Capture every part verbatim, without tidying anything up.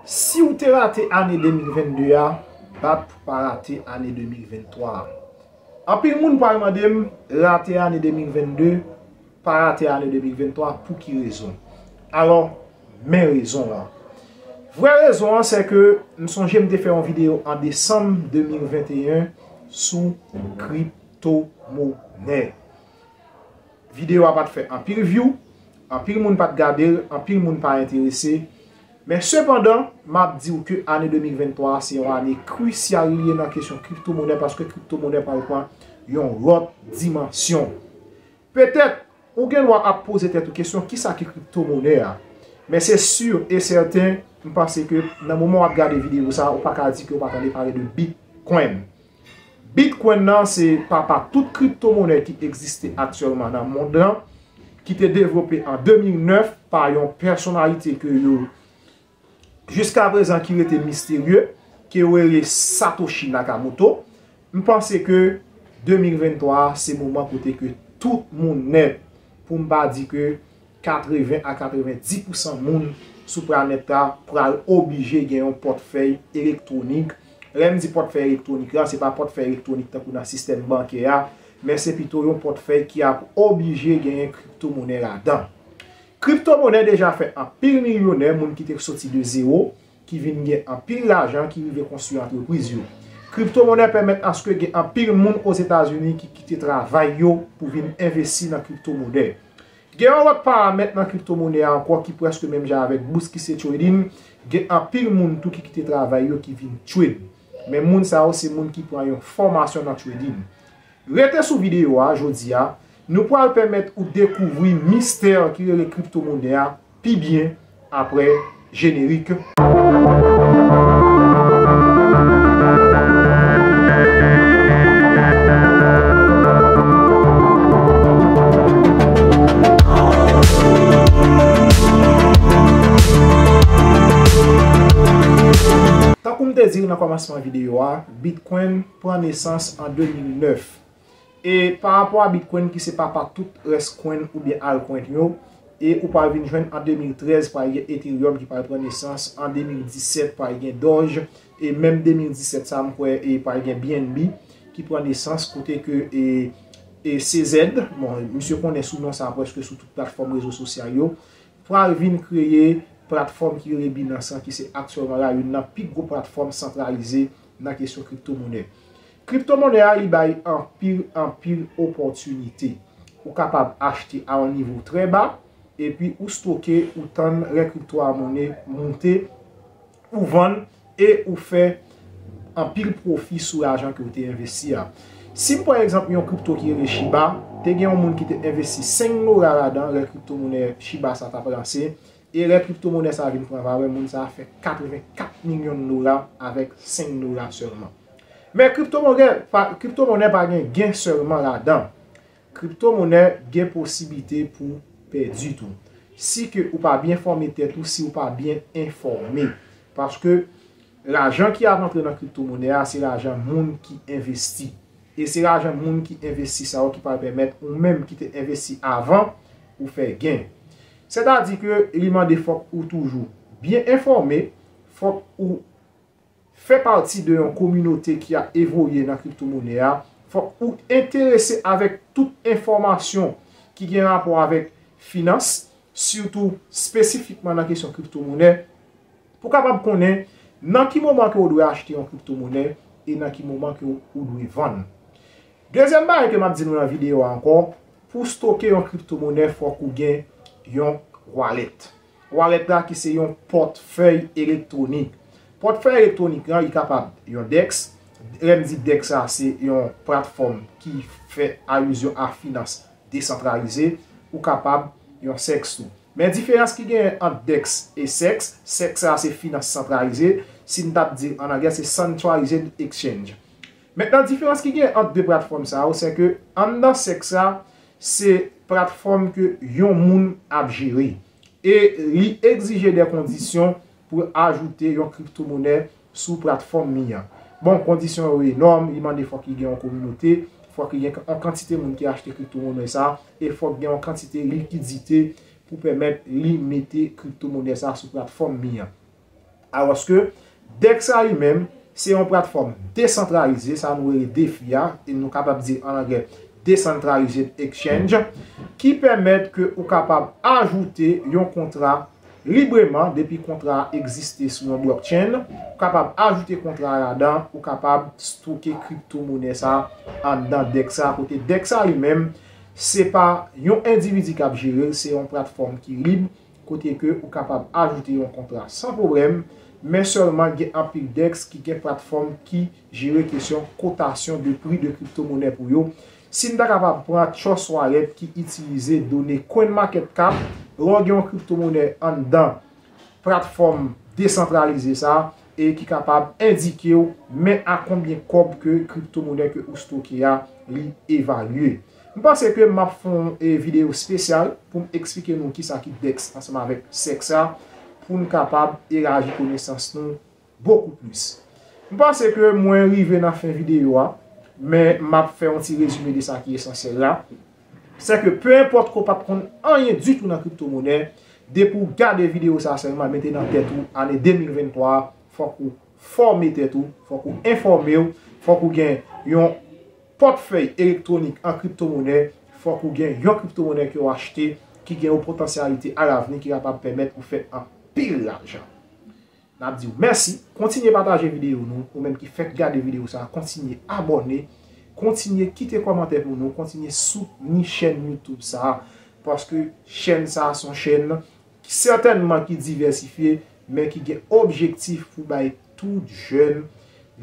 Si w te rate ane de mil vennde a, bat pou pa rate ane de mil venntwa a. Anpil moun pral mande m, rate ane de mil vennde, pa rate ane de mil venntwa, pou ki rezon? Alò, men rezon an. Vrè rezon an, se ke m sonje m te fè yon videyo an desanm de mil venteyen sou kriptomonè. Videyo a pa t fè anpil view, anpil moun pa t gade l, anpil moun pa enterese. Men sepandan, m ap di w ke ane de mil venntwa a se yon ane krisyal li ye nan kesyon kriptomonè, paske kriptomonè pral pran yon lòt dimansyon. Petèt, ou gen dwa ap poze tèt ou kesyon, kisa ki kriptomonè a? Men se si e sèten, m panse ke nan moman w ap gade videyo sa a, ou pa ka di ke w pa tande pale de Bitcoin. Bitcoin nan se papa tout kriptomonè ki egziste aktyèlman nan mond lan, ki te devlope an de mil nèf pa yon pèsonalite ke yo jiskaprezan ki rete misterye, ke yo rele Satoshi Nakamoto. M panse ke de mil venntwa a se moman kote ke tout moun nèt, pou m pa di ke katreven a katrevenndis pousan moun sou planèt la pral oblije gen yon pòtfèy elektwonik. Lè m di pòtfèy elektwonik la, se pa pòtfèy elektwonik tankou nan sistèm bankè a, men se pito yon pòtfèy ki ap oblije genyen kriptomonè ladan. Kriptomonè deja fè anpil milyonè, moun ki te soti de zewo, ki vin gen anpil lajan, ki rive konstwi antrepriz yo. Kriptomonè pèmèt aske gen anpil moun Ozetazini ki kite travay yo pou vin envesti nan kriptomonè. Gen yon lòt paramèt nan kriptomonè a ankò ki prèske menm jan avèk bous ki se trading, gen anpil moun tou ki kite travay yo ki vin trade. Men moun sa yo se moun ki pran yon fòmasyon nan trading. Rete sou videyo a jodi a, nou pral pèmèt ou dekouvri mistè ki rele kriptomonè a pi byen apre jenerik. Tankou m te di w nan kòmansman videyo a, Bitcoin pran nesans an de mil nèf. E pa rapò a Bitcoin ki se papa tout rès coin oubyen altcoin yo, e ou pral vin jwenn an de mil trèz pral gen Ethereum ki pral pran nesans, an de mil disèt pral gen Doge, e menm de mil disèt sa m kwè e pral gen B N B ki pran nesans kote ke e, e C Z, bon, misye konnen sou non sa prèske sou tout platfòm rezo sosyal yo, pral vin kreye platfòm ki rele Binance lan, ki se aktyèlman la youn nan pi gwo platfòm santralize nan kesyon kriptomonè. Kriptomonè a, li bay anpil, anpil opòtinite. Ou kapab achte a yon nivo trè ba, epi ou stoke, ou tann lè kripto a monè monte, ou vann e ou fè anpil pwofi sou lajan ke w te envesti a. Si m pran egzanp yon kripto ki rele Shiba, te gen yon moun ki te envesti senk dola ladan lè kriptomonè Shiba sa t ap lanse, e lè kriptomonè sa vin pran valè, moun sa fè katrevenkat milyon dola avèk senk dola sèlman. Men kriptomonè pa, kriptomonè pa gen gen sèlman ladan. Kriptomonè gen posiblite pou pèdi tou. Si ke ou pa byen fòme tèt ou, si ou pa byen enfòme. Paske lajan ki ap antre nan kriptomonè a, se lajan moun ki envesti. E se lajan moun ki envesti sa yo ki pral pèmèt ou menm ki te envesti avan ou fè gen. Sètadi ke li mande fòk ou toujou byen enfòme, fòk ou fè pati de yon kominote ki ap evolye nan kriptomonè a, fòk ou enterese avèk tout enfòmasyon ki gen rapò avèk finans, sitou espesifikman nan kesyon kriptomonè, pou w kapab konnen nan ki moman ke w dwe achte yon kriptomonè e nan ki moman ke w dwe vann. Dezyèm bagay ke m ap di nou nan videyo a ankò, pou w stoke yon kriptomonè, fòk ou gen yon wallet. Wallet la ki se yon pòtfèy elektwonik. Pòtfèy elektwonik lan, li kapab yon dex. Lè m di dex la, se yon platfòm ki fè alizyon a finans desantralize. Ou kapab yon sex tou. Men diferans ki genyen ant dex e sex, sex la se finans santralize, si n t ap di l an anglè, se centralized exchange. Mentnan, diferans ki genyen ant de platfòm sa yo, se ke anndan sex la, se platfòm ke yon moun ap jere. E li egzije de kondisyon pou ajoute yon kriptomonè sou platfòm li an. Bon, kondisyon yo enòm, li mande fòk li gen yon kominote, fòk li gen yon kantite moun ki achte kriptomonè sa, e fòk gen yon kantite likidite pou pèmèt li mete kriptomonè sa sou platfòm li an. Alòske DEX la li menm, se yon platfòm desantralize, sa nou rele defi a, e nou kapab di an anglè Decentralized Exchange, ki pèmèt ke ou kapab ajoute yon kontra libreman depi kontra a egziste sou yon blockchain. Ou kapab ajoute kontra a ladan, ou kapab stoke kriptomonè sa anndan DEX la, kote DEX la li menm, se pa yon endividi k ap jere l, se yon platfòm ki lib, kote ke ou kapab ajoute yon kontra san pwoblèm, men sèlman gen anpil DEX ki gen platfòm ki jere kesyon kotasyon de pri de kriptomonè pou yo. Si n ta kapab pran Trust Wallet ki itilize done CoinMarketCap, lè w gen yon kriptomonè anndan platfòm desantralize sa, e ki kapab endike w men a konbyen kòb ke kriptomonè ke ou stoke a li evalye. M panse ke m ap fè yon e, videyo espesyal pou m eksplike nou kisa ki DEX ansanm avèk SEX la, pou n kapab elaji konesans nou bokou plis. M panse ke mwen rive nan fen videyo a, men m ap fè yon ti rezime de sa ki esansyèl la. Se ke pe enpòt ke w pa t konn anyen ditou nan kriptomonè, depi w gade videyo sa sèlman, mete nan tèt ou ane de mil venntwa a, fòk ou fòme tèt ou, fòk ou enfòme w, fòk ou gen yon pòtfèy elektwonik an kriptomonè, fòk ou gen yon kriptomonè ke w achte ki gen yon potansyalite alavni ki kapab pèmèt ou fè anpil lajan. N ap di w mèsi, kontinye pataje videyo nou, ou menm ki fèk gade videyo sa, kontinye abòne, kontinye kite kòmantè pou nou, kontinye soutni chèn YouTube sa, paske chèn sa se yon chèn sètènman ki divèsifye, men ki gen objektif pou bay tout jèn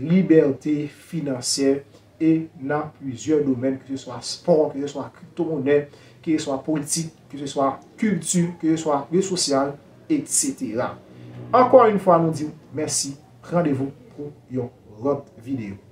libète finansyè e nan plizyè domèn, ke se swa spò, ke se swa kriptomonè, ke se swa politik, ke se swa kilti, ke se swa rezo sosyal, etsetera. Ankò yon fwa, nou di w mèsi, randevou pou yon lòt videyo.